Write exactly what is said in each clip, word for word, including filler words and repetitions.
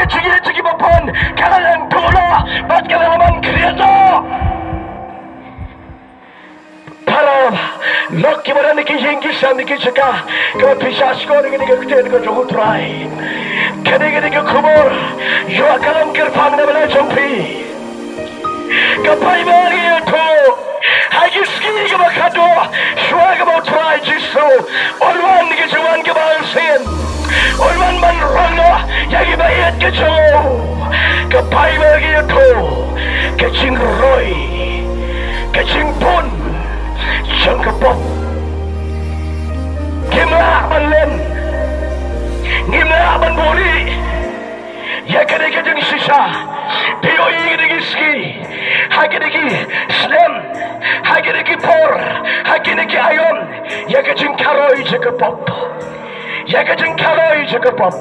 Ka jingïeit jong ki babun ka la ïeng duh noh bad ka la ïeng man khriat noh. Para lok kiba don ha ki ïing ki sem, ha ki jaka kiba phi shah shkor ïa kane ka ktien ka jong U Trai. Kane ka dei ka khubor ïa ka long kyrpang na bynta jong phi. Ka Baibl ka ïathuh ha ki sngi kiba khadduh shuwa kaba U Trai Jisu un wan, ka jingwan kaba arsien, un wan ban rong noh ïa kiba ïeit ka jong u. Ka Baibl ka ïathuh ka jingroi, ka jingbun jong ka pop. Ngim lah ban len, ngim lah ban buhrieh ïa kane ka jingshisha. Phi ïohi ha kine ki sngi, ha kine ki snem, ha kine ki por, ha kine ki aïom, ïa ka jingkharoi jong ka pop, ïa ka jingkharoi jong ka pop.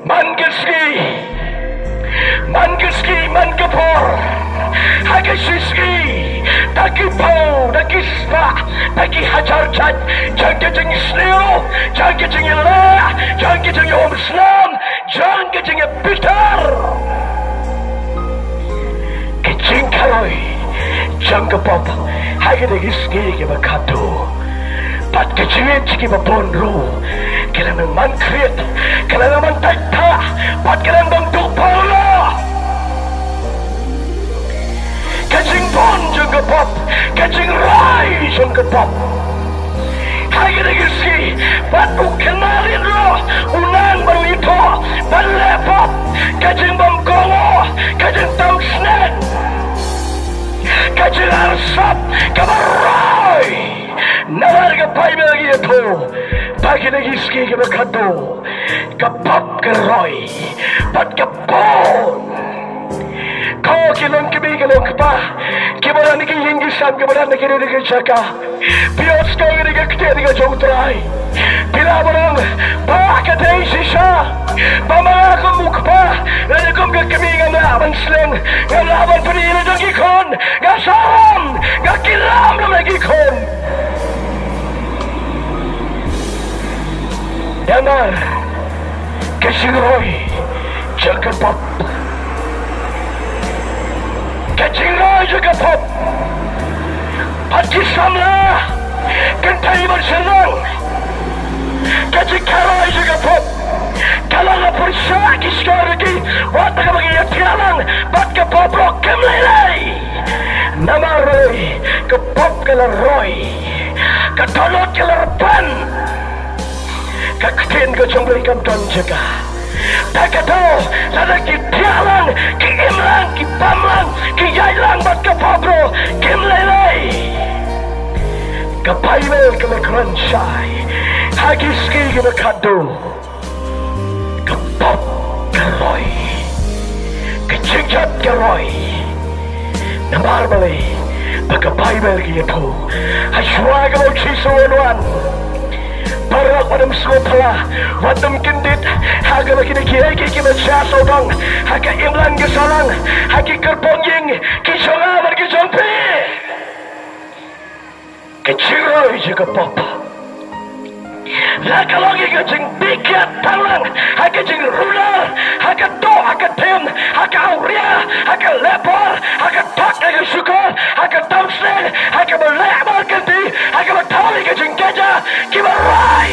Man ka sngi, man ka sngi, man ka por, ha ka shi sngi, da ki phew, da ki spah, da ki hajar jait jong ka jingsniew, jong ka jingïaleh, jong ka jingïaumsnam, jong ka jingïabitar, ka jingkharoi jong ka pop ha kine ki sngi kiba khadduh. Bad ka jingïeit jong ki babun ruh ka la ïeng man khriat, ka la ïeng man thait thah, bad ka la ïeng dang duk pala. Ka jingbun jong ka pop, ka jingroi jong ka pop ha kine ki sngi. Bad u khynnah rit ruh u nang ban ïathuh, ban leh pop, ka jingbymkohnguh, ka jingtam sneng, ka jingarsap kaba roi. Namar ka Baibl ka ïathuh ba ha kine ki sngi kiba khadduh ka pop ka roi bad ka bun. Ko ki longkmie ki longkpa kiba don ha ki ïing ki sem, kiba don ha kine ki jaka, phi ïohsngew ïa ka ktien ka jong U Trai. Phi lah ban ong ba ka dei shisha ba ma nga kum u kpa lane kum ka kmie ngam lah ban slem, ngam lah ban pynïaid la jong ki khun. Nga saram, nga kiram lem na ki khun. Namar ka jingroi jong ka pop, ka jingroi jong ka pop, bad ki samla kynthei ban syrang, ka jingkharoi jong ka pop ka la la pyrshah ki shkor ki, wat kaba ki ïathiah lang bad ka pop ruh kim lei lei. Namar ka pop ka la roi, ka dohnud ka la rben. Ka ktien ka jong U Blei kam don jaka. Da kata lada ki thiah lang, ki im lang, ki bam lang, ki ïaid lang bad ka pop ruh kim lei lei. Ka Baibl ka la kren shai ha ki sngi kiba khadduh. Ka pop ka roi, ka jingjot ka roi. Namar balei? Ba ka Baibl ka ïathuh, ha shuwa kaba u Jisu un wan, baroh wat nym sngewphylla, wat nym kyndit ha kaba kine kiei kiei kiba sha sawdong ha ka imlang ka sahlang, ha ki kyrpong ïing ki jong nga bad ki jong phi. Ka jingroi jong ka pop la ka long ïa ka jingbieit tang lang ha ka jingrular, ha ka doh, ha ka them, ha ka awria, ha ka lehbor, ha ka thok, ha ka shukor, ha ka tam sneng, ha kaba leh markynti, ha kaba thaw ïa ka jingkhein kiba roi.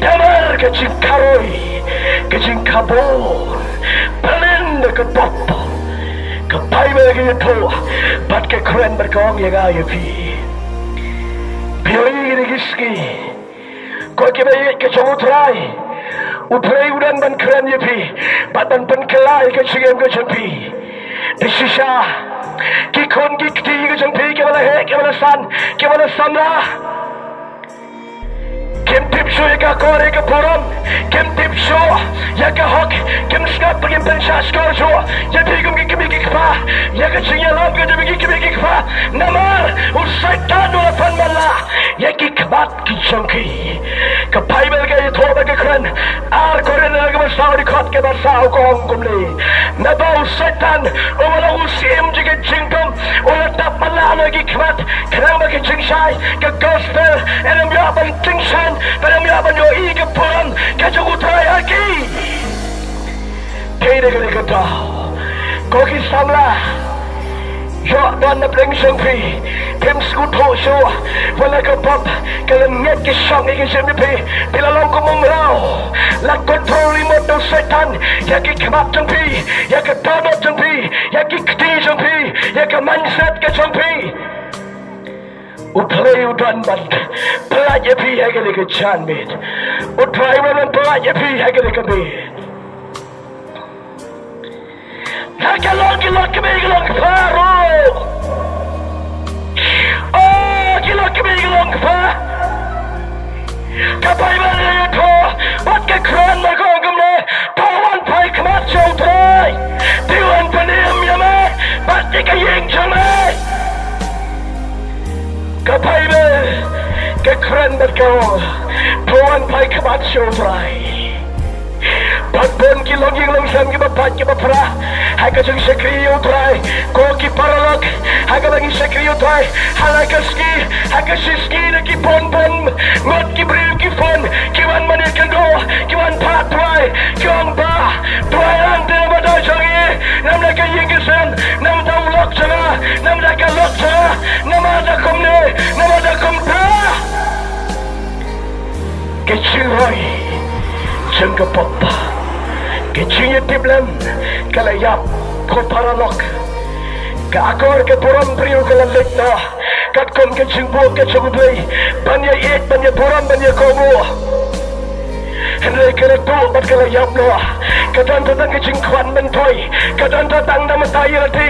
Namar ka jingkharoi, ka jingkhabun, pynlong da ka pop. Ka Baibl ka ïathuh bad ka kren bad ka ong ïa nga ïa phi, phi ïohi ha kine ki sngi, ko kiba ïeit ka jong U Trai, U Trai u don ban kren ïa phi bad ban pynkylla ïa ka jingim ka jong phi. Da shisha ki khun ki kti ka jong phi kiba la heh, kiba la san, kiba la samla, kim tip shuh ïa ka kor ïa ka burom, kim tip shuh ïa ka hok, kim sngap ba kim pynshah shkor shuh ïa phi kum ki kmie ki kpa, ïa ka jingïalam ka jong phi ki kmie ki kpa. Namar u Soitan u la pan ban lah ïa ki khmat ki jong ki. Ka Baibl ka ïathuh bad ka kren, Ar Korinth lynnong kaba saw, dkhot kaba saw ka ong kumne: Naba u Soitan uba long u syiem jong ka jingdum u la dap ban lah noh ïa ki khmat, khnang ba ka jingshai, ka gospel, kan ym ïoh ban tyngshaiñ, kan ym ban ïohi ka burom ka jong U Trai ha ki. Te da kane ka daw, ko ki samla, ïoh don na pdeng jong phi. Phim sngewthuh shuh ba la ka pop ka la ngeit ka shong ïa ka jingim jong phi. Phi la long kum u mraw, la control remote u Soitan ïa ki khmat jong phi, ïa ka dohnud jong phi, ïa ki kti jong phi, ïa ka mindset ka jong phi. U Blei u don ban pyllait ïa phi ha kane ka janmiet. U Trai u don ban pyllait ïa phi ha kane ka miet. Ha ka long ki long kmie ki long kpa ruh. Oh, ki long kmie ki long kpa. Ka Baibl ka ïathuh bad ka kren bad ka ong kumne, to wan phai khmat sha U Trai. Te un pynim ïa me bad ïa ka ïing jong me. Ka Baibl ka kren bad ka ong, to wan phai khmat sha U Trai. Bad bun ki longïing longsem kiba pait kiba pra ha ka jingshakri ïa U Trai. Ko ki paralok, ha kaba ngi shakri ïa U Trai ha la ka sngi, ha ka shi sngi da ki bun bun ngut ki briew ki phone, ki wan ban ïakynduh, ki wan phah duwai, ki ong, Bah, duwai lang te namar da jong ngi, namar da ka ïing ka sem, namar da u lok jong nga, namar da ka lok jong nga, namar da kumne, namar da kumta. Ka jingroi jong ka pop, ka jingïatiplem ka la ïap, ko paralok. Ka akor ka burom briew ka la leit noh, katkum ka jingbuh ka jong U Blei ban ïaieit, ban ïaburom, ban ïakohnguh. Hynrei ka la tuh bad ka la ïap noh. Ka don tang ka jingkwah myntoi, ka don tang na ka bynta ïa lade.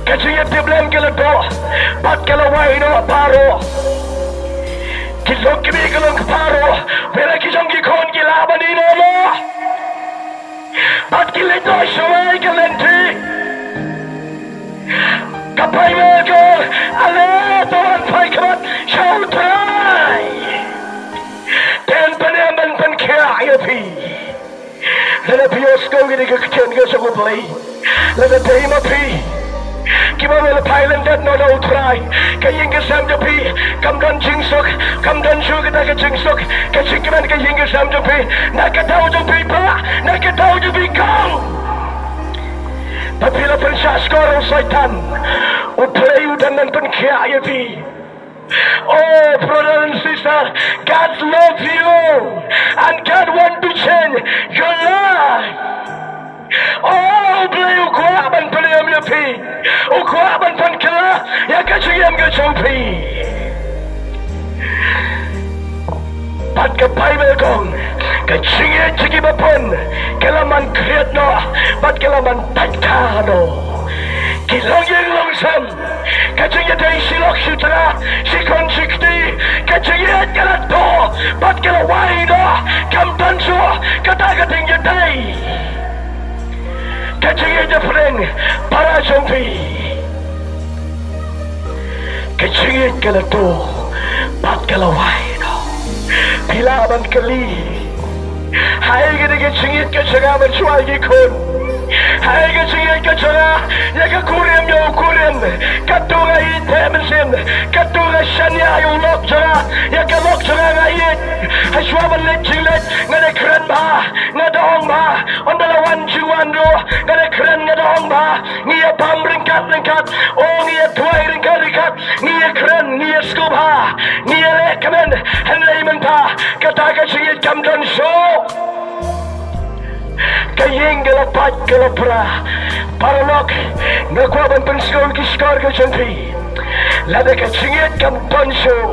Ka jingïatiplem ka la tuh bad ka la wai noh baroh. Ki long kmie ki long kpa ruh, wat la ki jong ki khun ki lah ban ïehnoh noh. Bad ki leit noh shawei ka lynti. Ka Baibl ka ong, ale to wan phai khmat sha U Trai. Te un pynim, un pynkhiah ïa phi. Lada phi ïohsngew ïa kane ka ktien ka jong U Blei, lada dei ma phi, kiba me la phai lyndet noh na U Trai, ka ïing ka sem jong phi kam don jingsuk, kam don shuh kata ka jingsuk, ka jingkmen ka ïing ka sem jong phi, na ka daw jong phi bah, na ka daw jong phi kong. Ba phi la pynshah shkor ïa u Soitan, U Blei u dang don ban pynkhiah ïa phi. Oh, brother and sister, God love you and God want to change your life. Oh, U Blei u kwah ban pynim ïa phi. U kwah ban pynkylla ïa ka jingim ka jong phi. Bad ka Baibl ka ong, ka jingïeit jong ki bapun ka la man khriat noh bad ka la man tait kha noh. Ki longïing longsem, ka jingïadei shi lok shi tnga, shi khun shi kti, ka jingïeit ka la tuh bad ka la wai noh, kam don shuh kata ka jingïadei. Ka jingïeit hapdeng para jong phi, ka jingïeit ka la tuh bad ka la wai noh. Phi lah ban kylli, haei kane ka jingïeit ka jong nga mynshuwa ïa ki khun? Haei ka jingïeit ka jong nga ïa ka kurim ïa u kurim? Katto nga ïeit mynsiem, katto nga shaniah ïa u lok jong nga, ïa ka lok jong nga nga ïeit. Hashwa ban leit jingleit nga da kren bha, nga da ong bha, ynda la wan jingwan ruh nga da kren nga da ong bha. Ngi ïa bam ryngkat ryngkat, oh ngi ïa duwai ryngkat ryngkat, ngi ïa kren, ngi ïa sngewbha, ngi ïa leh kmen. Hynrei mynta kata ka jingïeit kam don shuh. Ka ïing ka la pait ka la pra. Paralok, nga kwah ban pynsngew ki shkor ka jong phi. Lada ka jingïeit kam don shuh,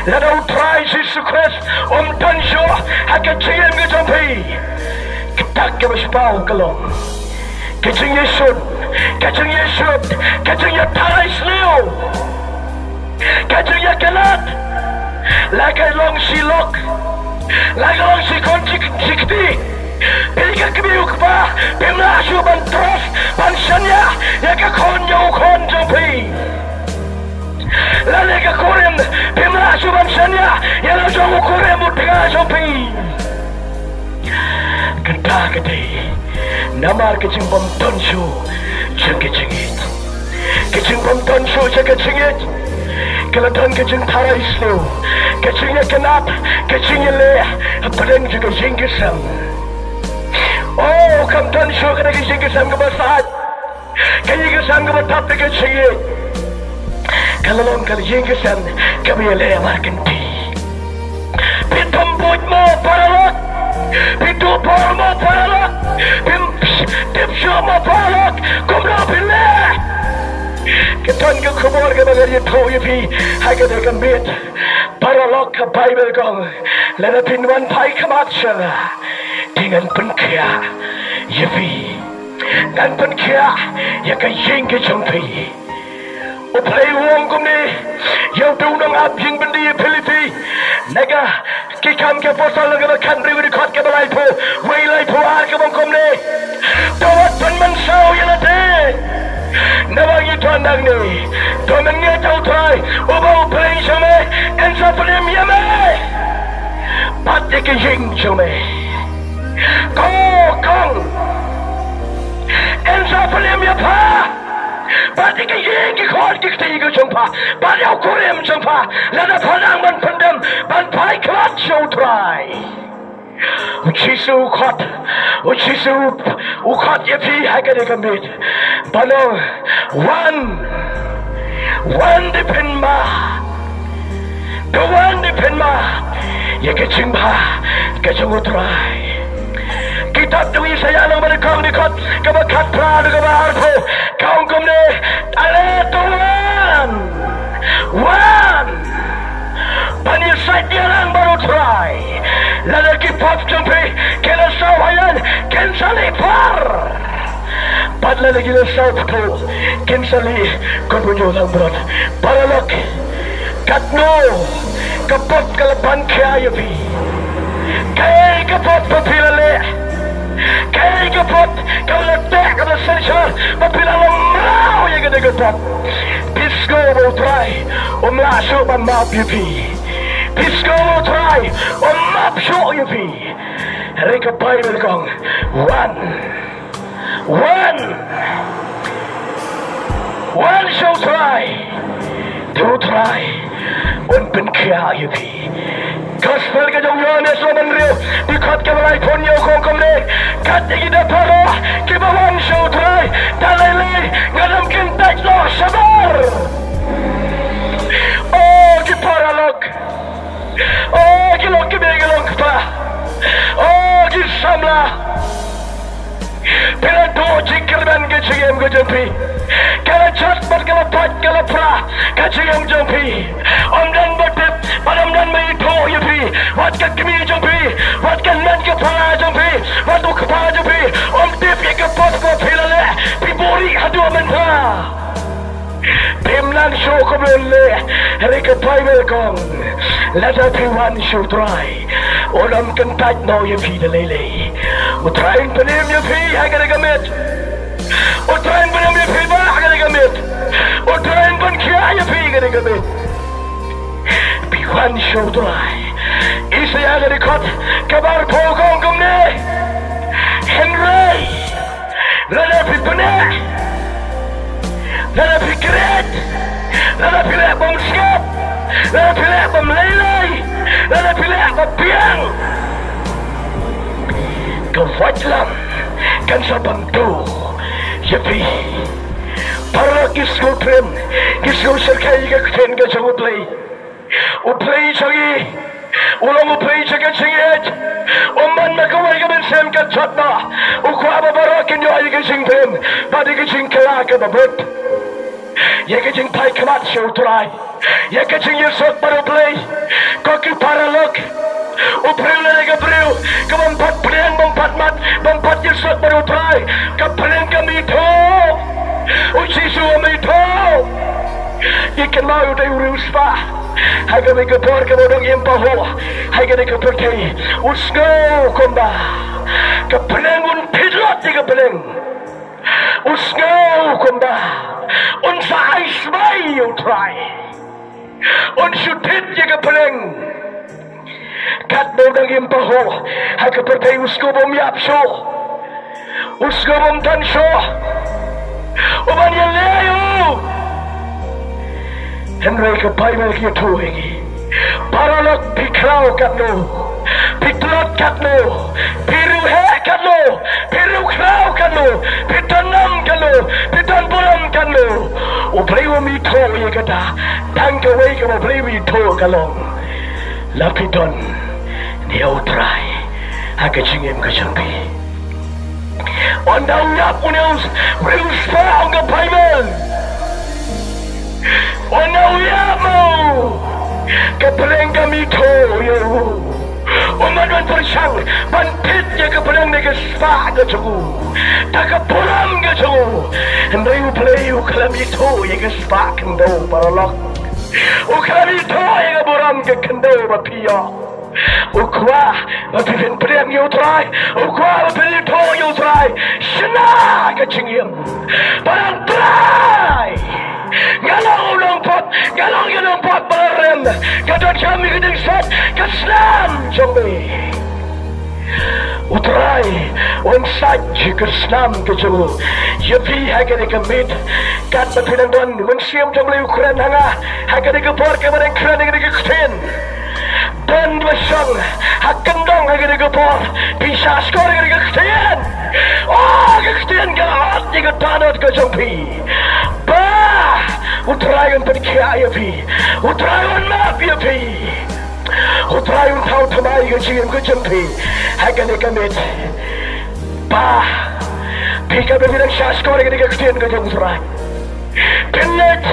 lada U Trai Jisu Khrist um don shuh ha ka jingim ka jong phi, ka dak kaba shaw ka long ka jingïashun, ka jingïashun, ka jingïatharai sniew, ka jingïakynad. La ka long shi lok, la ka long shi khun shi kti, phi ka kmie u kpa phim lah shuh ban trust, ban shaniah ïa ka khun ïa u khun jong phi. Lane ka kurim phim lah shuh ban shaniah ïa la jong u kurim u tnga jong phi. Kata ka dei namar ka jingbym don shuh jong ka jingïeit. Ka jingbym don shuh jong ka jingïeit Ka la don ka jingtharai sniew, ka jingïakynad, ka jingïaleh hapdeng jong ka ïing ka sem. Oh, kam don shuh kata ka ïing ka sem kaba sah, ka ïing ka sem kaba dap da ka jingïeit. Ka la long ka ïing ka sem kaba ïaleh markynti. Phi thum buit mo paralok? Phi duh bor mo paralok? Phim tip shuh mo paralok kumno phin leh? Ka don ka khubor kaba nga ïathuh ïa phi ha kane ka miet. Paralok, ka Baibl ka ong, lada phin wan phai khmat sha nga, te ngan pynkhiah ïa phi. Ngan pynkhiah ïa ka ïing ka jong phi. U Blei u ong kumne ïa uto u nongap ïing byndi Philipi, na ka Ki Kam ki Apostol lynnong kaba khathynriew, dkhot kaba laiphew wei, laiphew ar, kaba ong kumne: To wat pynmynsaw ïa lade, naba ngi don hangne. To mynngeit ha U Trai uba U Blei jong me, yn sa pynim ïa me bad ïa ka ïing jong me. Ko kong, yn sa pynim ïa pha bad ïa ka ïing, ki khun ki kti ki jong pha, bad ïa u kurim jong pha, lada pha dang ban pyndem ban phai khmat sha U Trai. U Jisu u khot, u Jisu u khot ïa phi ha kane ka miet. Ban ong, wan, wan dei phin mad. To wan dei phin mad ïa ka jingbha ka jong U Trai. Kitab jong u Isaïah lynnong ba nyngkong, dkhot kaba khatphra haduh kaba arphew, ka ong kumne: Ale, to wan, wan ban ïasaid ïalang bad U Trai. Lada ki pop jong phi ki la saw ha ïing, kin sa lih phar. Bad lada ki la saw phyllaw, kin sa lih kot ba ñiewlangbrot. Paralok, katno ka pop ka la pynkhiah ïa phi? Kaei ka pop ba phi la leh? Kaei ka pop kaba la teh, kaba la synshar ba phi la long mraw ïa kane ka pop? Phi sngew ba U Trai um lah shuh ban map ïa phi? Phi sngew ba U Trai um map shuh ïa phi? Hynrei ka Baibl ka ong, wan, wan, wan sha U Trai, te U Trai un pynkhiah ïa phi. Gospel ka jong u Ïohannes lynnong ba hynriew, dkhot kaba laiphew hynñiew, ka ong kumne: Kat ïa kita baroh kiba wan sha U Trai, da lei lei ngan ym kyntait noh shabar. O ki paralok, o ki long kmie ki long kpa, o ki samla, phi la duh jingkyrmen ka jingim ka jong phi. Ka la jot bad ka la pait, ka la pra ka jingim jong phi. Ym don ba tip bad ym don ba ithuh ïa phi. Wat ka kmie jong phi, wat ka nongkynnoh jong phi, wat u kpa jong phi, um tip ïa ka pop ba phi la leh. Phi buhrieh haduh mynta. Phim nang shuh kumno leh, hynrei ka Baibl ka ong, lada phi wan sha U Trai, un ym kyntait noh ïa phi da lei lei. U Trai un pynim ïa phi ha kane ka miet. U Trai un pynim ïa phi bah ha kane ka miet. U Trai un pynkhiah ïa phi ha kane ka miet. Phi wan sha U Trai. Isaïah ka dkhot kaba arphew ka ong kumne: Hynrei lada phi bneh, lada phi khreh, lada phi leh bymskhem, lada phi leh bymlei lei, lada phi leh ba biang, ka waitlam kan sa bam duh ïa phi. Paralok, ngi sngewthuh, ngi sngewsarong ïa ka ktien ka jong U Blei. U Blei jong ngi u long U Blei jong ka jingïeit. Um ban ma kawei ka mynsiem ka jot noh. U kwah ba baroh kin ïoh ïa ka jingim bad ïa ka jingkylla kaba bud, ïa ka jingphai khmat sha U Trai, ïa ka jingïasuk bad U Blei. Ko ki paralok, u briew lane ka briew ka bym pat pdiang, bym pat mad, bym pat ïasuk bad U Trai, ka pdiang kam ithuh. U Jisu um ithuh. Ngi kynmaw u dei u riewspah ha kane ka por kaba u dang im pahuh ha kane ka pyrthei. U sngew kumba ka pdiang un thied lut ïa ka pdiang. U sngew kumba un sa ai smai ïa U Trai. Un shu thied ïa ka pdiang. Katba u dang im pahuh ha ka pyrthei, u sngew bym ïap shuh. U sngew bym don shuh u ban ïaleh ïa u. Hynrei ka Baibl ka ïathuh ïa ngi, paralok, phi khraw katno, phi tlot katno, phi riewheh katno, phi riewkhraw katno, phi don nam katno, phi don burom katno, U Blei um ithuh ïa kata. Tang kawei kaba U Blei u ithuh ka long, la phi don ne ïa U Trai ha ka jingim ka jong phi. Ynda u ïap une u riewspah, ong ka Baibl, ynda u ïap, mo, ka pdeng kam ithuh ïa u. Um don pyrshang ban thied ïa ka pdeng ne ka spah ka jong u da ka burom ka jong u. Hynrei U Blei u khlem ithuh ïa ka spah khyndew, paralok. U khlem ithuh ïa ka burom ka khyndew ba phi ïoh. U kwah ba phin pdiang ïa U Trai. U kwah ba phin ithuh ïa U Trai. Shna ka jingim. Ba dang Trai, nga long u nongpop, nga long ïa u nongpop ba rem. Nga donkam ïa ka jingshad ka snam jong me. U Trai un shad ïa ka snam ka jong u ïa phi ha kane ka miet. Katba phi dang don, u Mynsiem jong U Blei u kren ha nga ha kane ka por kaba dang kren ïa kane ka ktien. Don ba shong ha kyndong ha kane ka por, phi shah shkor ïa kane ka ktien. Oh, ka ktien ka ot ïa ka dohnud ka jong phi. Ba U Trai un pynkhiah ïa phi. U Trai un map ïa phi. U Trai un thaw thymmai ïa ka jingim ka jong phi ha kane ka miet. Ba phi, katba phi dang shah shkor ïa kane ka ktien ka jong U Trai, phin leit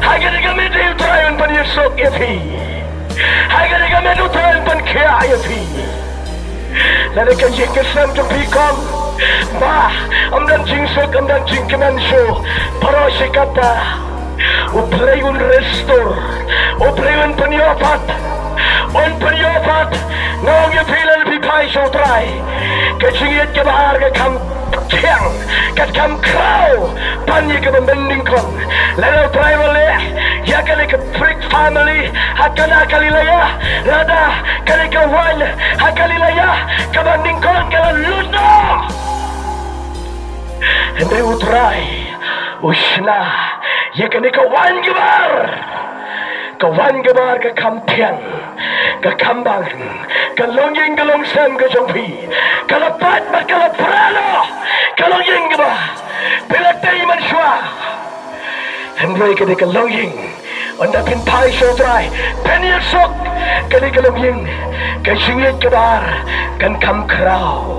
ha kane ka miet, U Trai un pynïasuk ïa phi. Ha kane ka miet U Trai un pynkhiah ïa phi. Lada ka ïing ka sem jong phi kong, ba ym don jingsuk, ym don jingkmen shuh, baroh shi katta, U Blei un restore, U Blei un pynïoh pat, un pynïoh pat. Nga ong ïa phi, lada phi phai sha U Trai, ka jingïeit kaba ar ka kham thiang, ka kham khraw ban ïa kaba mynnyngkong. Lada U Trai u la leh ïa kane ka preach family ha Kana Galilea, lada kane ka waiñ ha Galilea kaba nyngkong ka la lut noh, hynrei U Trai u shna ïa kane ka waiñ kaba ar, ka waiñ kaba ar ka kham thiang, ka kham bang. Ka longïing ka longsem ka jong phi ka la pait bad ka la pra noh. Ka longïing kaba phi la tei mynshuwa, hynrei kane ka longïing, ynda phin phai sha U Trai, phin ïasuk, kane ka longïing, ka jingïeit kaba ar kan kham khraw.